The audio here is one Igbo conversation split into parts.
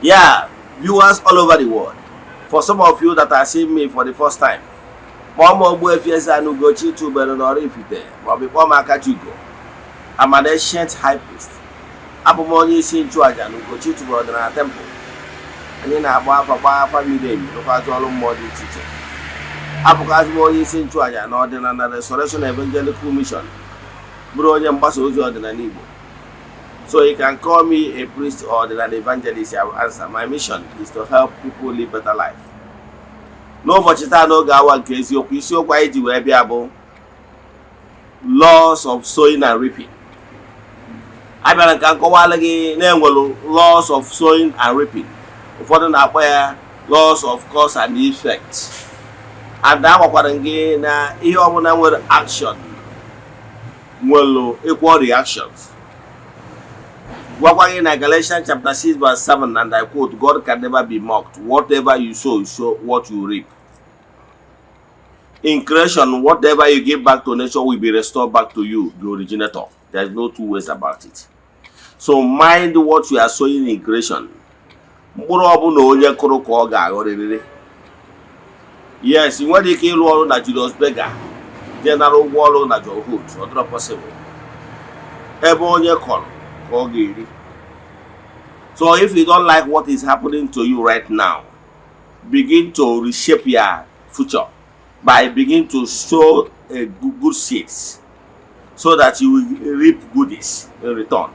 Yeah, viewers all over the world. For some of you that are seeing me for the first time, kpọọ m Ogbuefi Eze-Ana Ugochi tubelu n'Oraifite, maọbụ kpọọ m Akajiugo. I'm an ancient high priest. Abụ m onye isi nchụaja na Ugochi tubelu ọdịnala temple. Anyị na-agba afa, gbaa afa miri emi, rụkwazị ọrụ mmụọ dị iche iche. Abụkwazị m onye isi nchụaja na Ọdịnala Restoration Evangelical Mission, bụrụ onye mgbasa ozi ọdịnala Igbo. So you can call me a priest or an evangelist, I will answer. My mission is to help people live better life. N'ụbọchị taa, n'oge awa nke eziokwu, isiokwu anyị ji wee bịa bụ laws of sowing and reaping. A bịara nka nkọwalụ gị na-enwelu laws of sowing and reaping. Ụfọdụ na-akpọ ya laws of cause and effect. And agwakwara m gị na ihe ọbụla nwere action nwere equal reactions. Gwakwa gị na Galatians chapter 6 verse 7, and I quote, "God can never be mocked. Whatever you sow, you sow what you reap." In creation, whatever you give back to nature will be restored back to you, the originator. There is no two ways about it. So mind what you are sowing in creation. Mkpụrụ ọbụla onye kụrụ ka ọ ga-aghọrịrị. Yes, ị nwere ike ịrụ ọrụ na Julius Berger, jee nara ụgwọ ọrụ na John Holt. Ọ dịrọ possible. Ebe onye kọrọ ka ọ ga-eri. So if you don't like what is happening to you right now, begin to reshape your future by begin to sow a good, good seeds so that you will reap goodies in return.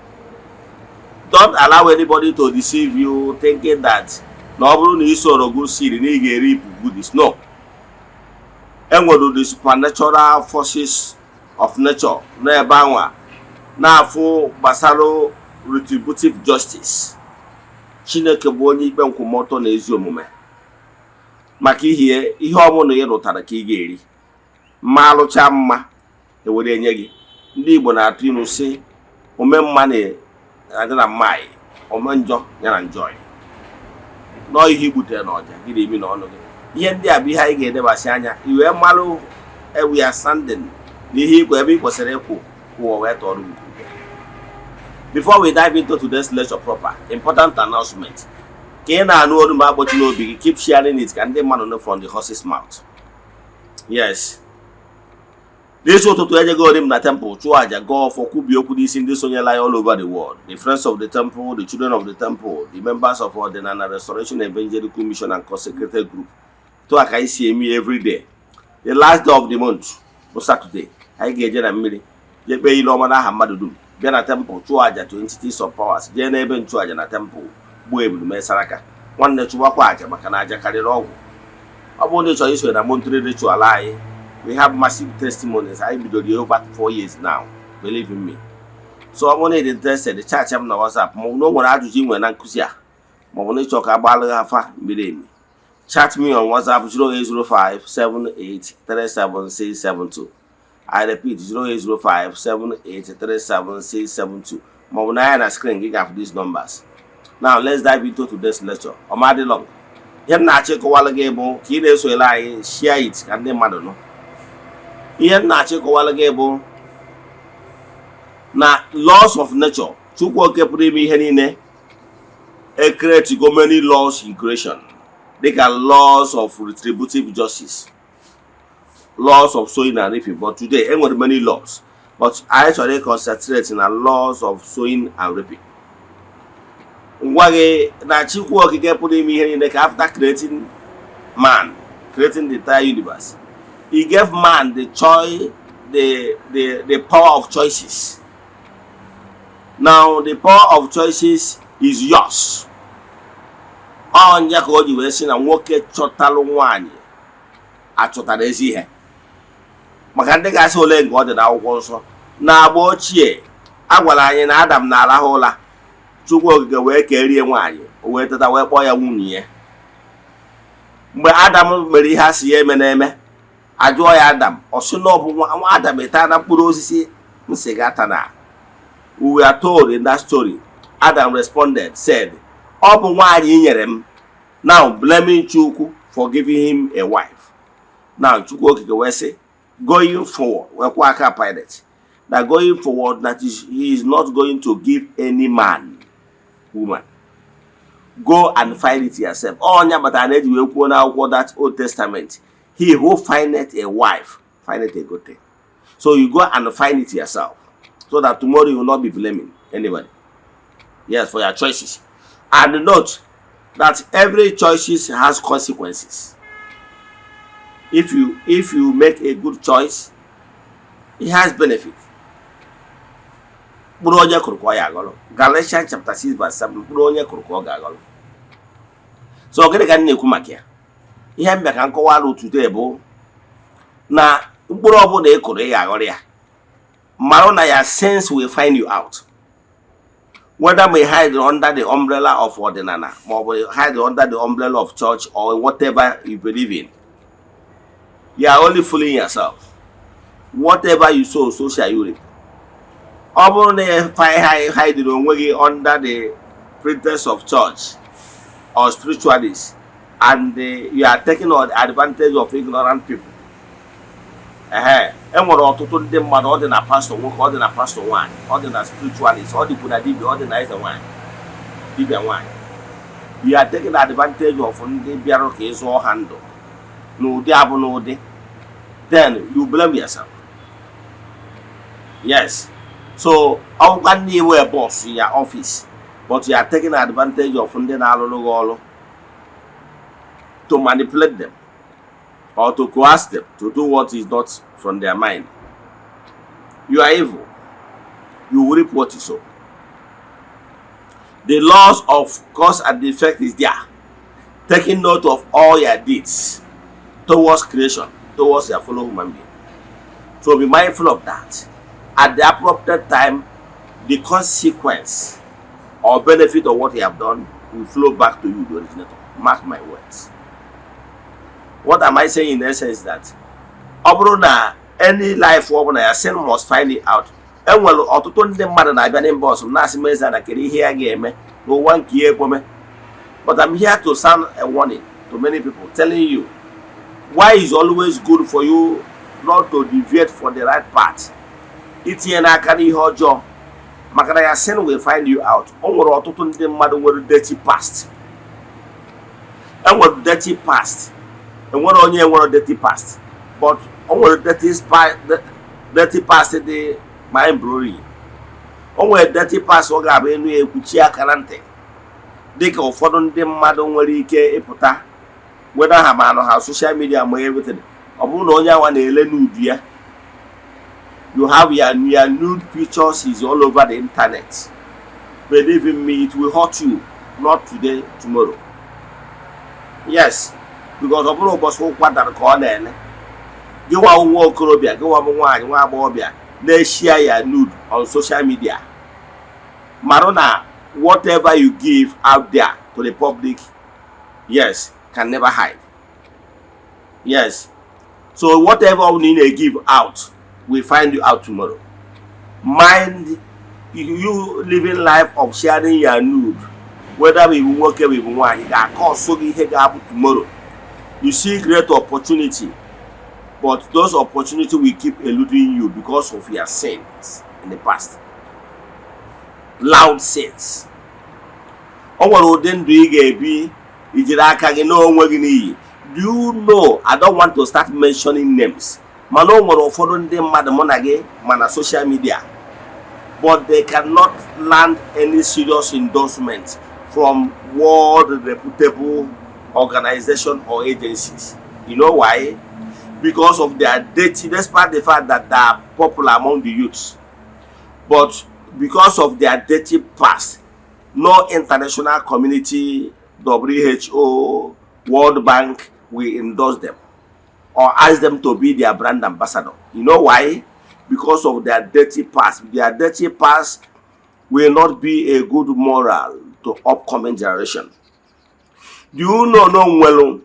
Don't allow anybody to deceive you, thinking that na ọ bụrụ na ị soro good seed na ị ga-reap goodies. No. Enwere the supernatural forces of nature n'ebe anwa na-afụ gbasara retributive justice. Chineke bụ onye ikpe nkwụmọtọ na ezi omume. Maka ihe ihe ọbụla ị rụtara ka ị ga-eri. Mma alụcha mma ewere nye gị. Ndị Igbo na-atụ ilu sị, ome mma na-adị na mma anyị, ome njọ ya na njọ ya nọọ. Ihe i gbutere n'ọja gị na-emi n'ọnụ gị. Ihe ndị a bụ ihe anyị ga-edebasị anya i wee malụ we are standing na ihe ikwe ebe ị kwesịrị ịkwụ kwụọ wee tọrọ ugwu. Before we dive into today's lecture proper, important announcement. Ka ị na-anụ olu ma agbochi n'obi gị, keep sharing it ka ndị mmadụ know from the horse's mouth. Yes, n'isi ụtụtụ ejego m na temple, chụọ aja, gọọ ọfọ, kwubie okwu n'isi ndị sonyela anyị all over the world, the friends of the temple, the children of the temple, the members of Ọdịnala Restoration Evangelical Mission and consecrated group. Tụ a ka anyị si eme every day. The last day of the month bụ Saturday. Anyị ga-eje na mmiri, jee kpee ile ọma n'aha mmadụ dum, bịa na temple, chụọ aja to entities of powers, jee n'ebe nchụaja na temple, gbuo ebulu, mee saraka. Nwanne, chụwakwa aja, maka na aja karịrị ọgwụ. Ọ bụrụ na ị chọrọ isonye na monthly ritual anyị, we have massive testimonies. Anyị bidoro ya over 4 years now, believe in me. So ọ bụrụ na ị dị interested, chat m na WhatsApp, ma ọ bụ na o nwere ajụjụ ị nwere na nkụzi a, ma ọ bụ na ịchọ ka agbalụ gị afa miri emi. Chat me on WhatsApp, 0805 7837672. I repeat, 0805 7837672. Ma ọ bụ na ya na screen gị ga-afụ these numbers. Now let's dive into today's lecture. Ọ ma dị long. Ihe m na-achọ ịkọwalụ gị bụ ka ị na-esonyere anyị, share it ka ndị mmadụ nụ. Ihe m na-achọ ịkọwalụ gị bụ na laws of nature, Chukwu oke pụrụ ime ihe niile e create go many laws in creation, dịka laws of retributive justice, laws of sowing and reaping. But today enwere many laws, but anyị chọrọ concentrate na laws of sowing and reaping. Ngwa gị na Chukwu okike pụrụ ime ihe niile, ka after creating man, creating the entire universe, he gave man the choice, the power of choices. Now the power of choices is yours. Ọnya ka o ji wee sị na nwoke chọtalụ nwaanyị achọtara ezi ihe. Maka ndị ga-asị ole nke ọ dị n'akwụkwọ nsọ, na agba ochie a gwara anyị na Adam na-arahụ ụra, Chukwu okike wee kerie nwaanyị, o wee teta, wee kpọọ ya nwunye ya. Mgbe Adam mere ihe a sị ya eme na-eme, ajụọ ya Adam, ọ sị na ọ bụ nwa Adam ịta na mkpụrụ osisi m sị gị ata na. We were told in that story, Adam responded, said, "Ọ bụ nwaanyị i nyere m." Now blaming Chukwu for giving him a wife. Now Chukwu okike wee sị, going forward, wee kwụọ aka Pilate that going forward, that is, he is not going to give any man woman. Go and find it yourself. Ọnya batara na eji wee kwuo n'akwụkwọ, that Old Testament, "He who findeth a wife findeth a good thing." So you go and find it yourself so that tomorrow you will not be blaming anybody, yes, for your choices. And note that every choices has consequences. If you make a good choice, it has benefit. Mkpụrụ onye kụrụ ka ọ ya aghọrọ. Galatians chapter 6 verse 7, mkpụrụ onye kụrụ ka ọ ga-aghọrọ. So gịnị ka m na-ekwu maka ya? Ihe m bịa ka m kọwara today bụ na mkpụrụ ọbụla ị kụrụ, ị ga-aghọrọ ya. Marụ na ya sins will find you out, whether may hide under the umbrella of ọdịnala ma ọ bụ hide under the umbrella of church or whatever you believe in. You are only fooling yourself. Whatever you sow, so shall you reap. Ọ bụrụ na ị hide onwe gị under the pretense of church or spiritualist and you are taking advantage of ignorant people, ehe, e nwere ọtụtụ ndị mmadụ, ọ dị na pastọ nwoke, ọ dị na pastọ nwaanyị, ọ dị na spiritualist, ọ dịkwu na dibịa, ọ dị na eze nwaanyị, dibịa nwaanyị. You are taking advantage of ndị bịara ka ị zụọ ha ndụ n'ụdị abụ n'ụdị, then you blame yourself. Yes, so ọgwụkwa ndị iwe boss ya office, but you are taking advantage of ndị na-alụrụ gị ọrụ to manipulate them or to coerce them to do what is not from their mind. You are evil. You will reap what you sow. The laws of cause and effect is there, taking note of all your deeds towards creation, towards your fellow human being. So be mindful of that. At the appropriate time, the consequence or benefit of what you have done will flow back to you, the originator. Mark my words. What am I saying in essence? That ọ bụrụ na any life ọ bụla ya sin must find it out. Enwere ọtụtụ ndị mmadụ na-abịa n'inbox m na-asị m, "Eze, na kedu ihe ya ga-eme n'ụwa nke ya ekweme?" But I'm here to sound a warning to many people, telling you why it's always good for you not to deviate for the right path, itinye n'aka n'ihe ọjọọ, maka na ya sin will find you out. O nwere ọtụtụ ndị mmadụ nwere dirty past. Enwere dirty past. Enwere onye nwere dirty past, but o nwere dirty past dị mind blowing. O nwere dirty past ọ ga-abụ enu ya ekwuchi aka na ntị, dịka ụfọdụ ndị mmadụ nwere ike ịpụta weda ha ma nọ ha social media ma everything. Ọ bụrụ na onye anwa na-ele nude ya, you have your nude pictures is all over the internet. Believe in me, it will hurt you, not today, tomorrow. Yes, because ọ bụrụ ụbọchị ụkwa dara ka ọ na-ele gị, nwa nwa okorobịa, gị nwa bụ nwaanyị, nwa agbọghọbịa na-eshare ya nude on social media, marụ na whatever you give out there to the public, yes, can never hide. Yes, so whatever you na give out will find you out tomorrow. Mind you, living life of sharing your nude, whether ị bụ nwoke ma ị bụ nwaanyị, ga-akọsụ gị ihe ga-abụ tomorrow. You see great opportunity, but those opportunity will keep eluding you because of your sins in the past, loud sins. O nwere ụdị ndụ ị ga-ebi ijiri aka gị n'onwe gị n'iyi. Do you know, I don't want to start mentioning names, mana o nwere ụfọdụ ndị mmadụ mụ na gị ma na social media, but they cannot land any serious endorsement from world reputable organization or agencies. You know why? Because of their dirty, despite the fact that they are popular among the youths, but because of their dirty past, no international community, WHO, World Bank will endorse them or ask them to be their brand ambassador. You know why? Because of their dirty past. Their dirty past will not be a good moral to upcoming generation. Do you know no well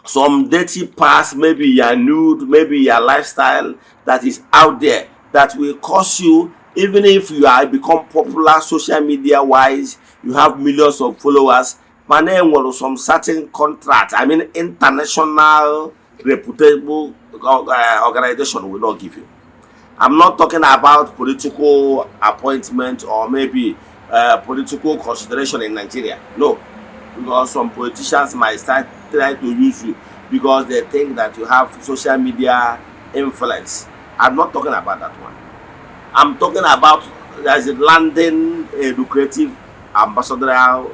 some dirty past, maybe your nude, maybe your lifestyle that is out there that will cause you, even if you are become popular social media wise, you have millions of followers, mana enwere some certain contract, I mean international reputable organization will not give you. I'm not talking about political appointment or maybe political consideration in Nigeria. No, because some politicians might start trying to use you because they think that you have social media influence. I'm not talking about that one. I'm talking about there's a landing a lucrative ambassadorial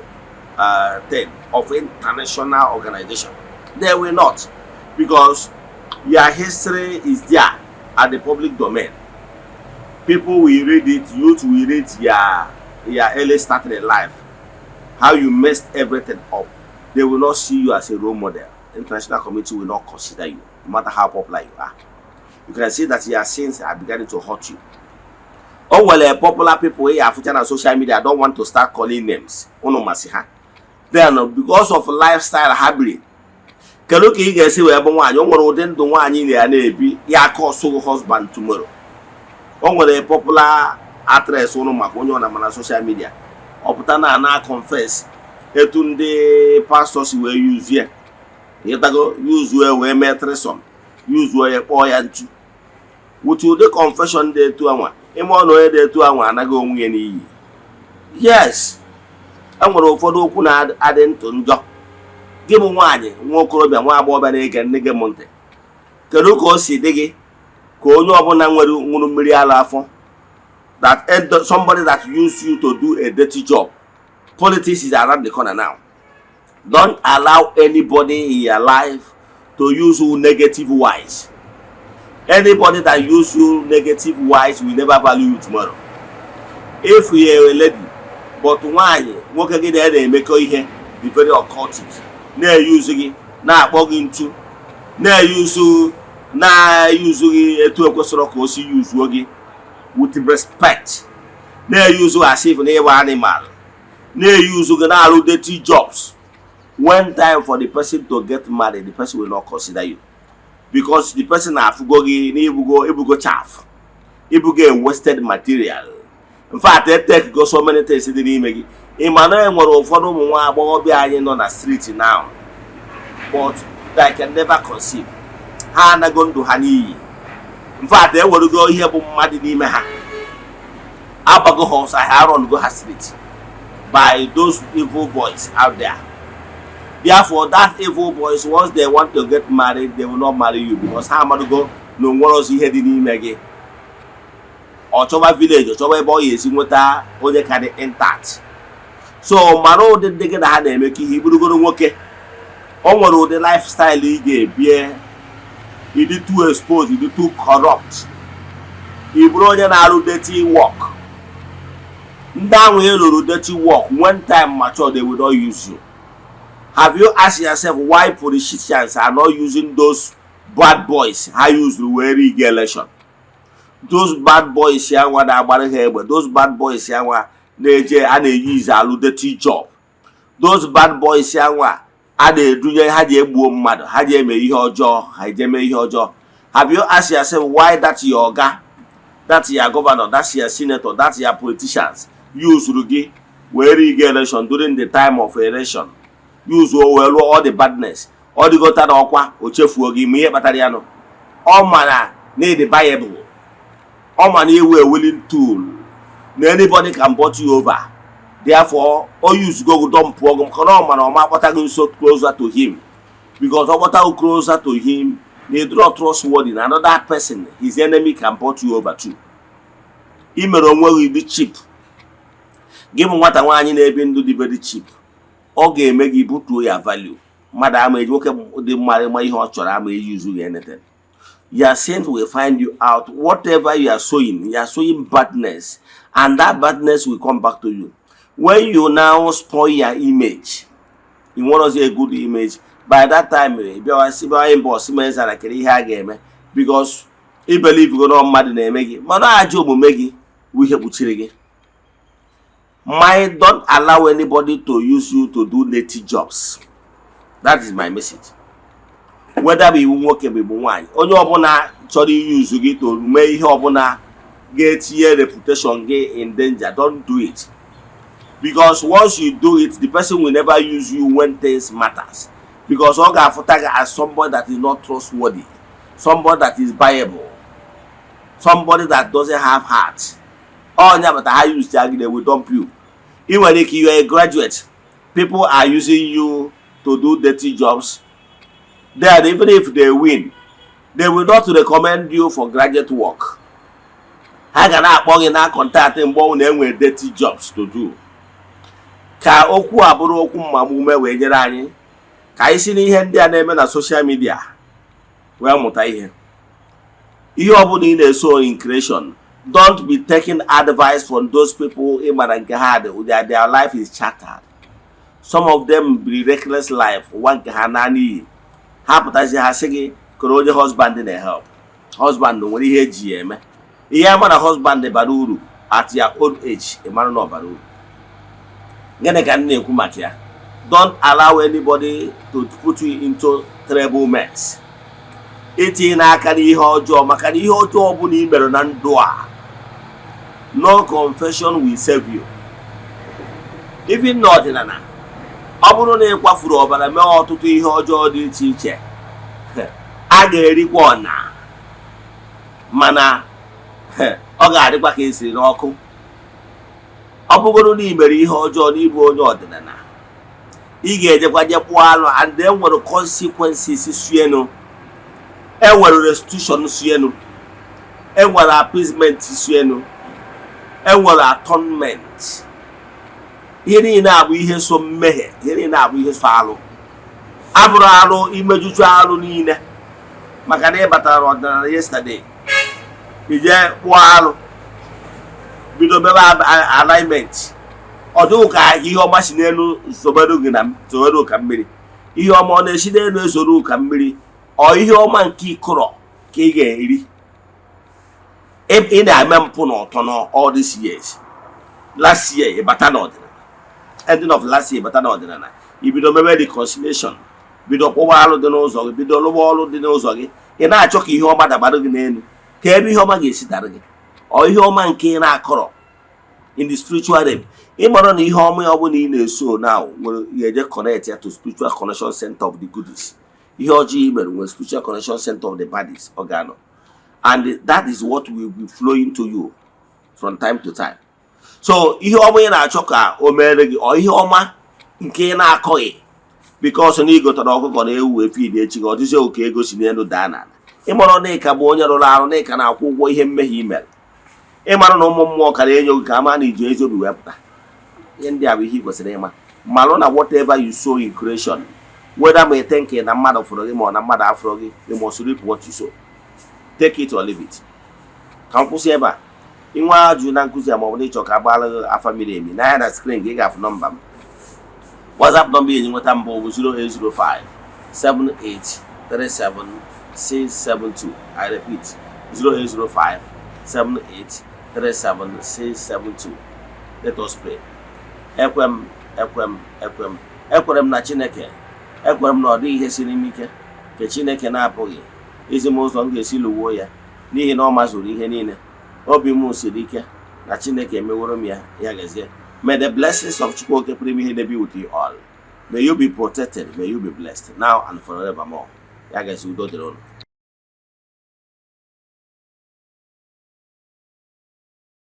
thing of international organization. They will not, because your history is there at the public domain. People will read it, youth will read your early start in life, how you messed everything up. They will not see you as a role model. International community will not consider you, no matter how popular you are. You can see that your sins are beginning to hurt you. O nwere popular people wey afụcha na social media. I don't want to start calling names. Unu masị ha. Then because of lifestyle ha biri, kedu ka ị ga-esi wee bụ nwaanyị? O nwere ụdị ndụ nwaanyị na ya na-ebi ya aka ọsụ husband tomorrow. O nwere popular actress ụnụ maka onye ọ na na social media, ọ pụta na ana confess etu ndị pastọ si wee use ya, ịtago, use ya wee mee threesome, use ya kpọọ ya ntu. With ụdị confession dị etu anwa, ime ọnụ onye dị etu anwa anaghị onwe ya n'iyi. Yes, e nwere ụfọdụ okwu na-adị ntụ njọ. Gị bụ nwaanyị, nwa okorobịa, nwa agbọghọbịa na-ege nne gị m ntị, kedu ka o si dị gị ka onye ọbụla nwere ṅụrụ mmiri ara afọ, that somebody that use you to do a dirty job? Politics is around the corner now. Don't allow anybody in your life to use you negative wise. Anybody that use you negative wise will never value you tomorrow. If you are a lady, but nwaanyị, nwoke gị na ya na-emekọ ihe dị very occultic, na-e use gị, na-akpọ gị ntu, na-e use na-e use gị etu ekwesịrị ka o si use gị with respect, na-e use as if na ịgba animal, na-e use gị na-arụ dirty jobs, when time for the person to get married, the person will not consider you, because the person na-afụgo gị na ibugo chaff, ibugo a wasted material. In fact, e take go so many things dị n'ime gị. Ị ma na e nwere ụfọdụ ụmụ nwa agbọghọbịa anyị nọ na street now, but they can never conceive. Ha anago ndụ ha n'iyi. In fact, ewerugo ihe bụ mmadụ n'ime ha, agbago ha ọsọ, ha run ha street by those evil boys out there. Therefore, that evil boys, once they want to get married, they will not marry you, because ha amadugo na onwere ọzọ ihe dị n'ime gị. Ọ chọba village, ọ chọba ebe ọ ga-esi nweta onye ka dị intact. So mara ụdị ndị gị na ha na-emekọ ihe. Iburugoro nwoke, o nwere ụdị lifestyle ị ga-ebie, ịdị too exposed, ịdị too corrupt, ị bụrụ onye na-arụ dirty work. Ndị ahụ ị lụrụ dirty work, when time mature, they will not use you. Have you asked yourself why politicians are not using those bad boys ha used wee rig election? Those bad boys ya nwa na-agbara ha egbe, those bad boys ya nwa na-eje a na-eyi alụ dirty job, those bad boys ya nwa a na-edunye ha ji egbuo mmadụ, ha ji eme ihe ọjọọ, ha eje eme ihe ọjọọ. Have you asked yourself why that your oga, that your governor, that your senator, that your politicians use gị wee rig election during the time of election, use o wee rụọ all the badness? Ọ dịgota na ọkwa o chefuo gị. Ma ihe kpatara ya nụ, ọ mara na ịdị viable, ọ ma na iwu a willing tool, na anybody can bought you over. Therefore, o use go dump gị, maka na ọ ma na ọ ma akpọta gị nso, closer to him, because ọ kpọta gị closer to him na ịdịrọ trustworthy, na another person, his enemy, can bought you over too. Ị mere onwe gị dị cheap. Gị bụ nwata nwaanyị na-ebi ndụ dị very cheap, ọ ga-eme gị butuo ya value. Mmadụ ama eji nwoke dị mma ma ihe ọ chọrọ ama eji use gị anything. Your sins will find you out. Whatever you are sowing, you are sowing badness, and that badness will come back to you. When you now spoil your image, you want to see a good image, by that time ị bịawa si bịawa inbox mee zara kere ihe a ga-eme, because i believe go na mmadụ na-eme gị, mana ajọ omume gị bụ ihe kpuchiri gị. Mind, don't allow anybody to use you to do dirty jobs. That is my message. Whether bụ iwu nwoke bụ iwu nwaanyị, onye ọbụla chọrọ i use gị to mee ihe ọbụla ga-etinye reputation gị in danger, don't do it, because once you do it, the person will never use you when things matters, because ọ ga-afụta gị as somebody that is not trustworthy, somebody that is buyable, somebody that doesn't have heart. Ọnya bata ha use ya gị, they will dump you. Ị nwere ike, you are a graduate. People are using you to do dirty jobs. Then even if they win, they will not recommend you for graduate work. Ha ga na-akpọ gị na contact mgbe ọ na-enwe dirty jobs to do. Ka okwu a bụrụ okwu mgbamume wee nyere anyị, ka anyị si n'ihe ndị a na-eme na social media wee mụta ihe. Ihe ọbụla ị na-eso in creation, don't be taking advice from those people ị mara nke ha dị their life is shattered. Some of them biri reckless life, ụwa nke ha naa n'iyi. Ha pụtazi, ha sị gị koro onye husband na-help. Husband nwere ihe eji ya eme ihe ama na husband bara uru. At your old age, ị mara na ọ bara uru. Gịnị ka m na-ekwu maka ya? Don't allow anybody to put you into terrible mess, itinye n'aka n'ihe ọjọọ, maka na ihe ọjọọ ọbụla ị mere na ndụ a, no confession will save you. Even n'ọdịnala, ọ bụrụ na ị kwafuru ọbara, mee ọtụtụ ihe ọjọọ dị iche iche, a ga-erikwa ọna, mana ọ ga-adịkwa ka esiri n'ọkụ. Ọ bụgoro na ị mere ihe ọjọọ n'ịbụ onye ọdịnala, ị ga-ejekwa je kpụọ alụ, and e nwere consequences suenu, e nwere restitution suenu, e nwere appeasement suenu, e nwere atonement. Ihe niile abụ ihe so mmehie, ihe niile abụ ihe so alụ, abụrụ alụ imejuchu alụ niile. Maka na ị batara n'ọdịnala yesterday, ije kpụọ alụ, bido mebe alignment, ọ dịghị ka ihe ọma si n'elu zobere gị na zobere ka mmiri. Ihe ọma ọ na-esi n'elu ezoro ka mmiri? Ọ ihe ọma nke ịkụrọ ka ị ga-eri? Ị na-eme mpụ na ụtọ na all these years. Last year ị bata n'ọdịnala, ending of last year, bata n'ọdịnala, ibido mebe reconciliation, bido kpụwa alụ dị n'ụzọ gị, bido lụwa ọrụ dị n'ụzọ gị. Ị na-achọ ka ihe ọma dabara gị n'elu, ka ebe ihe ọma ga-esi dara gị? Ọ ihe ọma nke ị na-akọrọ in the spiritual realm, ị mara na ihe ọma ọbụla ị na-eso now nwere ga-eje connect ya to spiritual connection center of the goodies. Ihe ọjọọ ị mere nwere spiritual connection center of the baddies ọ ga-anọ, and that is what will be flowing to you from time to time. So ihe ọma ị na-achọ ka o mere gị, ọ ihe ọma nke ị na-akọghị, because na ịgotara ọkụkọ na ewu efi dị echi gị, ọ dịzie oke ego si n'elu daa n'ala. Ịmara na ịka bụ onye rụrụ arụ, na ịka na-akwụ ụgwọ ihe mmehie i mere. Ịmara na ụmụ mmụọ kara enyo gị ka ama na iji ezi obi wee pụta. Ihe ndị a bụ ihe ị kwesịrị ịma. Malụ na whatever you sow in creation, whether ma ị think na mmadụ fụrụ gị ma ọ na mmadụ afụrụ gị, you must reap what you sow. Take it or leave it. Ka m kwụsị ebe a. Inwe ajụjụ na nkụzi a, ma ọ bụ na ịchọ ka agbaala gị afa miri emi, n'anya na screen gị, ị ga-afụ nọmba m. WhatsApp nọmba enyi nweta mbụ bụ 0805 7837 672. I repeat, 0805 7837 672. Let us pray. Ekwe m, ekwe m, ekwe m, ekwere m na Chineke. Ekwere m na ọ dịghị ihe siri m ike nke Chineke na-apụghị izi m ụzọ m ga-esi lụwuo ya, n'ihi na ọ mazuru ihe niile. Obi m siri ike na Chineke emeworo m ya. Ya gazie. May the blessings of Chukwu Oke pụrụ ime ihe be with you all. May you be protected, may you be blessed now and forevermore. Ya gazie, udo dịrị unu.